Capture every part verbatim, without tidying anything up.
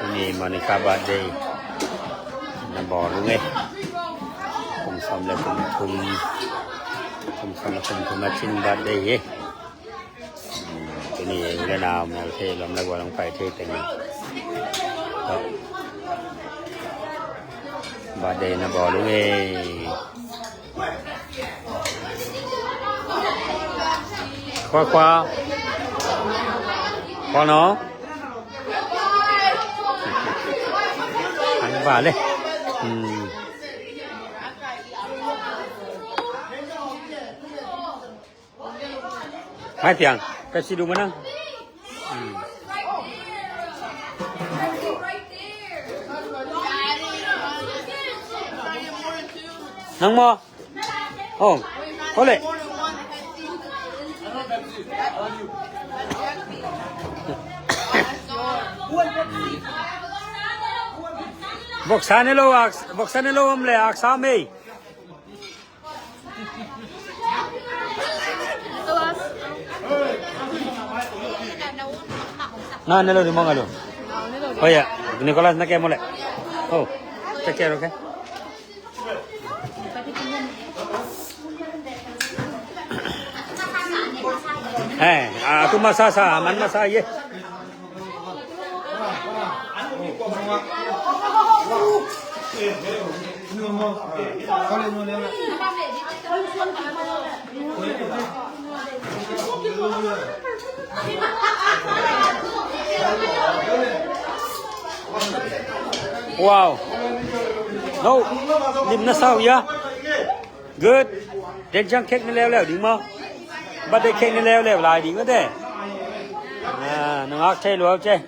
Tuni Monica birthday na bawl ung ei. Kum sawm le kum thum, kum sawm le kum thum a cin birthday hi. Tuni u le nau mel thei, lawm le gual hong pai thei teng birthday na bawl ung ei. Khua, khua. Khua no. Ang ba le. Hmm. Mai tiang, Pepsi du ma nang. Hmm. Nang maw? Oh, ole. Voksa ne lo, ak-, voksa ne lo om le, ak sa mei. Na ne lo di mong alo. Oh ya, Nicholas na ke mole. Oh, take care, okay? Eh, a tu masa sa, man masa ye. Wow. No. Lim na sau ya. Good. Den ciang cake na leuleu ding maw? Birthday cake na leuleu lai ding maw te? Ah, nungak thei luau ce.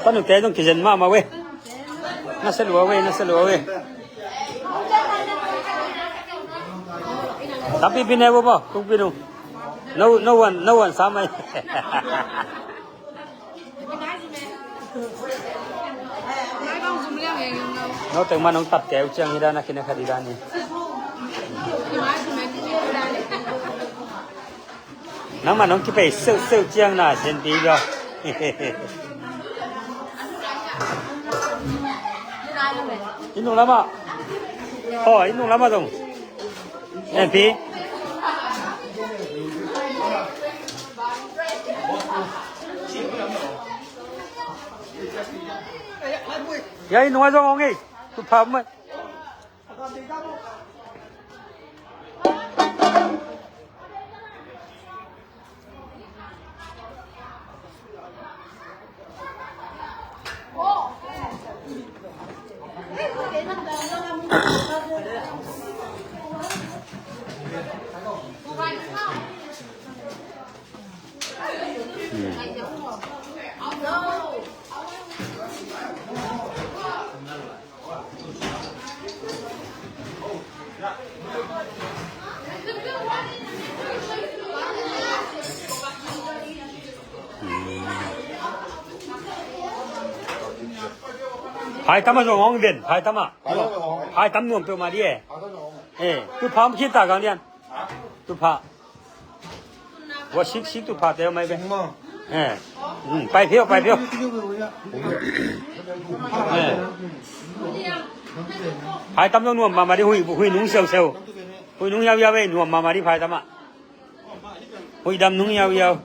Panute zong kizen mahmah ve. Na se luau ve, na se luau ve. Tapi pine bo bo, kung pinu. No, no one, no one sa mai. No teng man hong tat keu ciang hi dan a kine khat hi dan hi. Nangmah nong kipei seuhseuh ciang na sianpi bia. I nung lamah. Aw, i nung lamah zong. Sianpi. Ya i nung a zong ong ei. Tu pha mai. Phai tam a zong hong ven, phai tam a. Phai tam nuam peuhmah di e. Eh, tu pha om khit ta gang lian. Tu pha. Wa sik sik tu pha teo mai be. Eh. Hmm, pai phiau, pai phiau. Eh. Phai tam zong nuam mahmah di, hui, hui nung siausiau. Hui nung yauyau e, nuam mahmah di phai tam ah. Hui dam nung yauyau.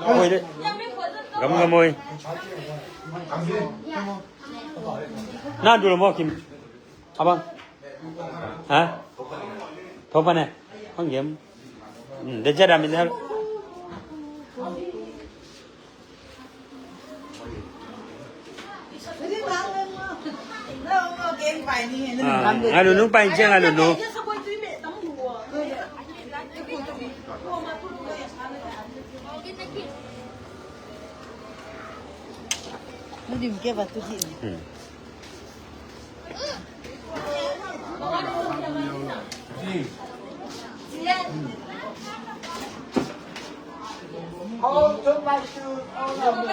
Hui de. Gam gam hui. Na du lo maw Kim? Abang. Ha? Thopa ne. Bang game. Hmm, de jada min hal. Ah, ngai lu nung pai ciang ngai lu nung. Hmm. Hold, don't like to, hold on.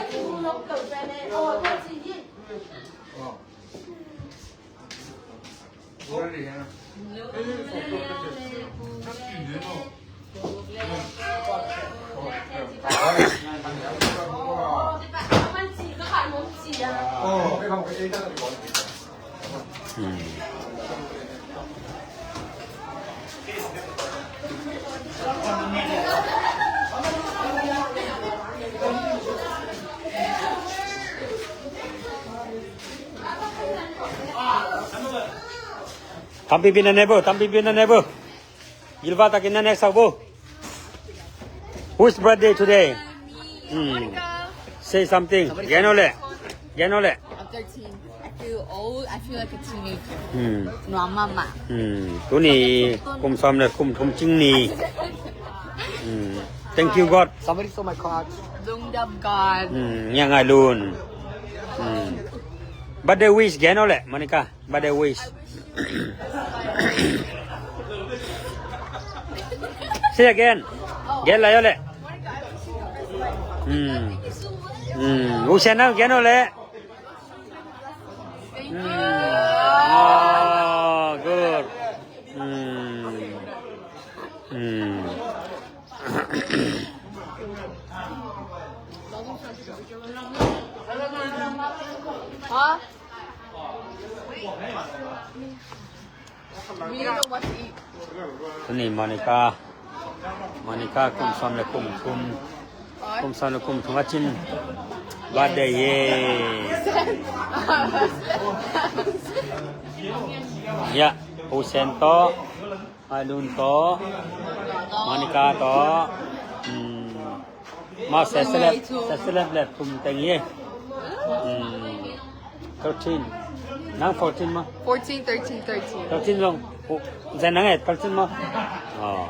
Tam pipi na nebo, tam pipi na nebo. Gilva takin na next sabo. Whose birthday today? Hmm. Say something. Geno le. Geno le. I'm thirteen. I feel old. I feel like a teenager. Hmm. No, mama. Hmm. Tuni kum sawm le kum thum cing ni. Hmm. Thank you, God. Somebody stole my card. Lungdam God. Hmm. Ngiang ai lun. Hmm. Birthday wish geno le, Monica. Birthday wish. Say again. Gen la yo le. Hmm. Hmm. Usian na gen o le. Hmm. Oh, good. Hmm. Hmm. Huh? We don't know what to eat. Tuni Monica. Monica kum sawm le kum thum. Kum sawm le kum thum a cin. Birthday ye. Ya, Hussein to. Ailun to. Monica to. Hmm. Mah se selep, se selep le thum teng ye. Hmm. Thirteen. Nang fourteen mah. Fourteen, thirteen, thirteen. Thirteen zong. Oh, zen nang eh, thirteen mah. Oh.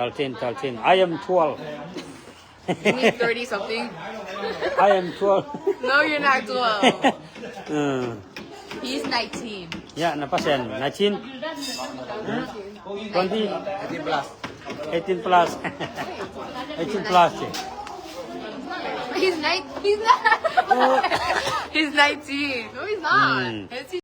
Thirteen, thirteen. I am twelve. You mean thirty something? I am twelve. No, you're not twelve. Hmm. He's nineteen. Ya, na pasen. Nineteen? Hmm? Twenty? Eighteen plus. Eighteen plus. Eighteen plus eh. He's nine. He's not. Oh. He's nineteen. No, he's not. Hmm. He's